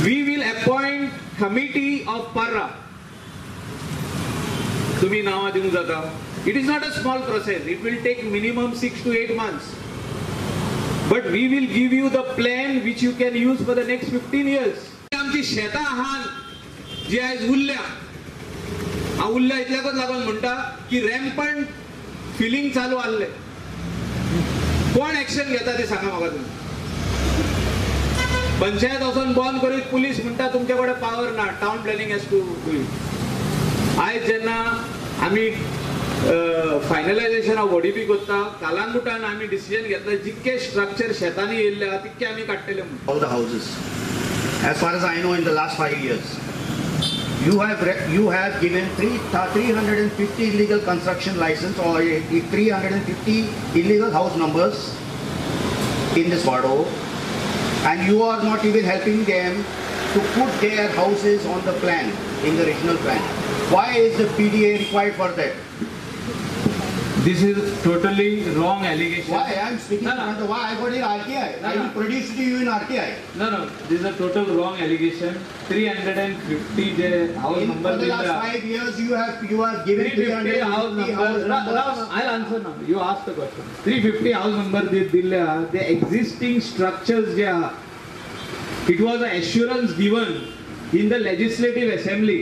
We will appoint committee of Parra. तुम्ही नावां दिवंक जाता. It is not a small process. It will take minimum 6 to 8 months. But we will give you the plan which you can use for the next 15 years. आमची शेतां आहान जी आयज उरल्या, हांव उरल्या इतल्याकच लागून म्हणटा की रॅम्पंट फिलिंग चालू आहले. कोण एक्शन घेता ते सांगा म्हाका तुमी. पंचायत वचून बंद करीत पुलीस म्हणटा तुमचे कडेन पावर ना, town planning has to do it. आयज जेन्ना आमी फायनलायझेशन ऑफ ओडीपी करता, कालांगुटान आमी डिसिजन घेतला जितके स्ट्रक्चर शेतांनी येयल्ले आहा तितके आमी काडटले म्हणून. All the houses, as far as I know, in the last 5 years, you have given 350 illegal construction license or 350 illegal house numbers in this Vado, and you are not even helping them to put their houses on the plan, in the regional plan. Why is the PDA required for that? This is totally wrong allegation. Why? I am speaking. No, no. Why I got in RTI? No, I will no. produce to you in RTI. No, no. This is a total wrong allegation. 350 J house number For the last 5 years, you have given 350 house 350 house number. numbers. No, I'll answer now. You ask the question. 350 house number जे दिल्ले आहा, the existing structures जे आहा, it was an assurance given in the legislative assembly.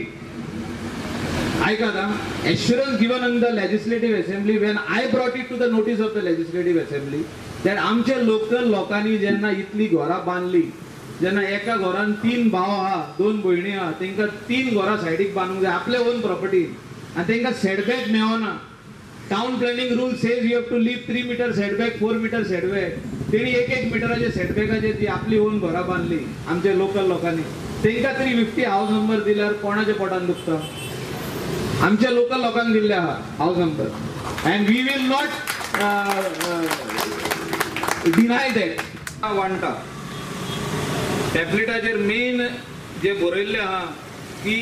ऐका आता, assurance given in the legislative assembly when I brought it to the notice of the legislative assembly that आमच्या local लोकांनी जेन्ना इतली घरां बांदली, जेन्ना एका घरान 3 भाव आहा, 2 भयणी आहा, तेंकां 3 घरां सायडीक बांदूंक जाय आपले ओन प्रॉपर्टी, आनी तेंकां सेटबॅक मेळना. Town planning rule says you have to leave 3 meter setback, 4 meter setback. तेणी 1-1 मिटराचे सेटबॅकाचेर जी आपली ओन घरां बांदली आमच्या लोकल लोकांनी, तेंकां 350 हावस नंबर दिल्यार कोणाच्या पोटान दुखता? आमच्या लोकल लोकांक दिल्ले आहा house number, and we will not deny that. वांटा टॅबलेटाचेर मेन जे बरयल्लें आहा की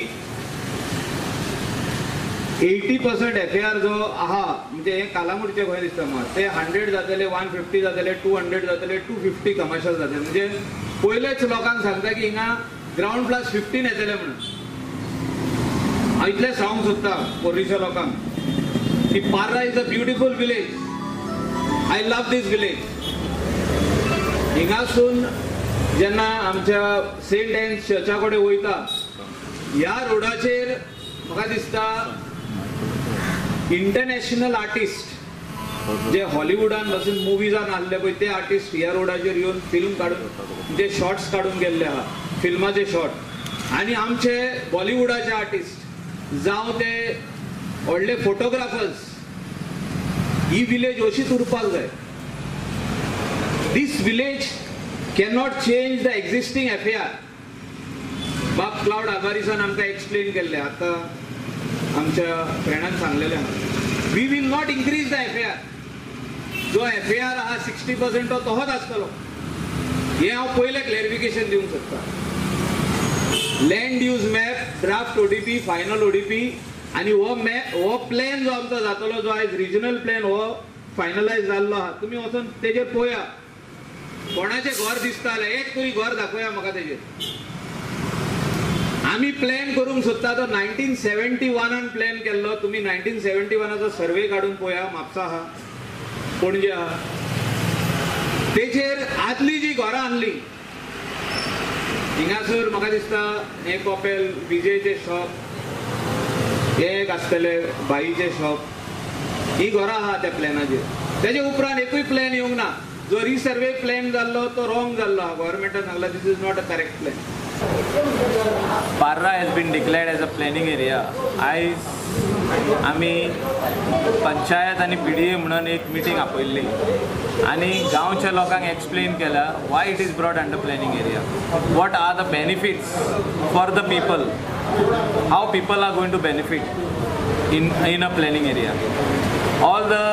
80% FAR जो आहा, म्हणजे हे कालांगुटचे खंय दिसता म्हाका, ते 100 जातले, 150 जातले, 200 जातले, 250 कमर्शियल जातले. म्हणजे पयलेच लोकांक सांगता की हिंगा ग्रावंड प्लस 15 येतले म्हणून. हांव इतलें सांगूंक सोदता पोर्रीच्या लोकांक की Parra is a beautiful village. I love this village. हिंगासून जेन्ना आमच्या सेंट एन्स चर्चा कडेन वयता, ह्या रोडाचेर म्हाका दिसता इंटरनॅशनल आर्टिस्ट जे हॉलिवूडान बसून मुवीजान आहले पळय ते आर्टिस्ट ह्या रोडाचेर येवन फिल्म काडून, म्हणजे शॉर्ट्स काडून गेल्ले आहा, फिल्माचे शॉर्ट. आनी आमचे बॉलिवूडाचे आर्टिस्ट जावं ते व्हडले फोटोग्राफर्स, ही विलेज अशीच उरपाक जाय. This village cannot change the existing FAR. बाब क्लावड आल्वारीसान आमकां एक्सप्लेन केल्लें, आतां आमच्या फ्रेंडान सांगलेलें आहा. We will not increase the FAR. जो FAR आहा 60% तो तोच आसतलो. हें हांव पयलें क्लॅरिफिकेशन दिवंक सोदता. Land use map, draft ODP, final ODP, आनी हो मॅप, हो प्लॅन जो आमचो जातलो, जो आयज रिजनल प्लॅन हो फायनलायज जाल्लो आहा, तुमी वचून तेजेर पळया. कोणाचें घर दिसता जाल्यार एक तरी घर दाखोवया म्हाका तेजेर. आमी प्लॅन करूंक सोदता तो 1971 प्लॅन केल्लो. तुमी 1971 सर्वे काडून पळया, म्हापसा आहा, पणजे आहा, तेजेर आदली जी घरां आहली हिंगासर म्हाका दिसता हें कॉपेल, विजयचें शॉप, हें एक आसतलें बाईचें शॉप, ही घरां आहा त्या प्लॅनाचेर. तेजे उपरांत एकूय प्लॅन येवंक ना. जो रिसर्वे प्लॅन जाल्लो तो रॉंग जाल्लो आहा. गव्हर्मेंटान सांगला this is not a correct plan. Parra has been declared as a planning area. आयज आमी पंचायत आनी PDA म्हणून एक मिटींग आपयल्ली आनी गांवच्या लोकांक एक्सप्लेन केला why it is brought under planning area, what are the benefits for the people, how people are going to benefit in a planning area. All the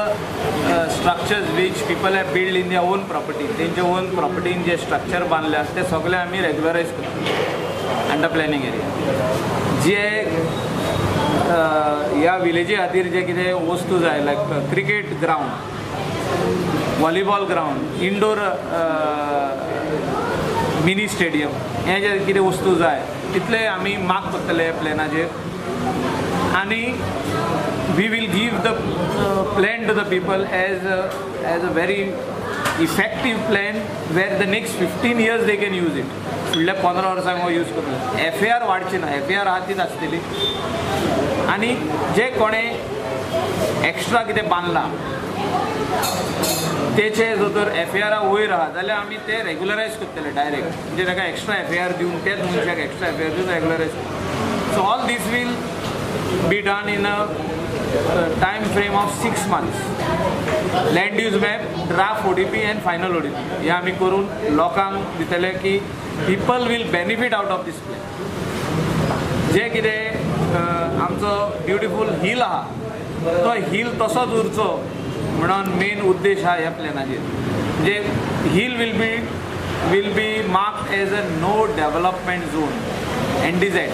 structures which people have built in their own property, तेंचे own property जे structure बांदले आसा ते सगळे आमी रेगुलरायज करता under planning area. जे ह्या विलेजी खातीर जे कितें वस्तू जाय, like cricket ground, volleyball ground, indoor mini stadium हे जे कितें वस्तू जाय तितले आमी मार्क करतले प्लॅनाचेर आनी we will give the plan to the people as a very effective plan where the next 15 years they can use it. फुडल्या 15 वर्सांक हो यूज करतले. एफ ए आर वाडची ना, एफ ए आर आहा तीच आसतली. आनी जे कोणें एक्स्ट्रा कितें बांदलां तेचे जर तर एफ ए आरा वयर आहा जाल्यार आमी ते रेगुलरायज करतले डायरेक्ट, म्हणजे ताका एक्स्ट्रा एफ ए आर दिवन त्याच मनशाक एक्स्ट्रा एफ ए आर दिवन रेगुलरायज. So all this will be done in a time frame of 6 months. Land use map, draft ODP and final ODP हे आमी करून लोकांक दितले की people will benefit out of this plan. जे कितें आमचो beautiful hill आहा तो हिल तसोच उरचो म्हणून मेन उद्देश आहा ह्या प्लॅनाचेर. म्हणजे hill will be marked as a no development zone, NDZ.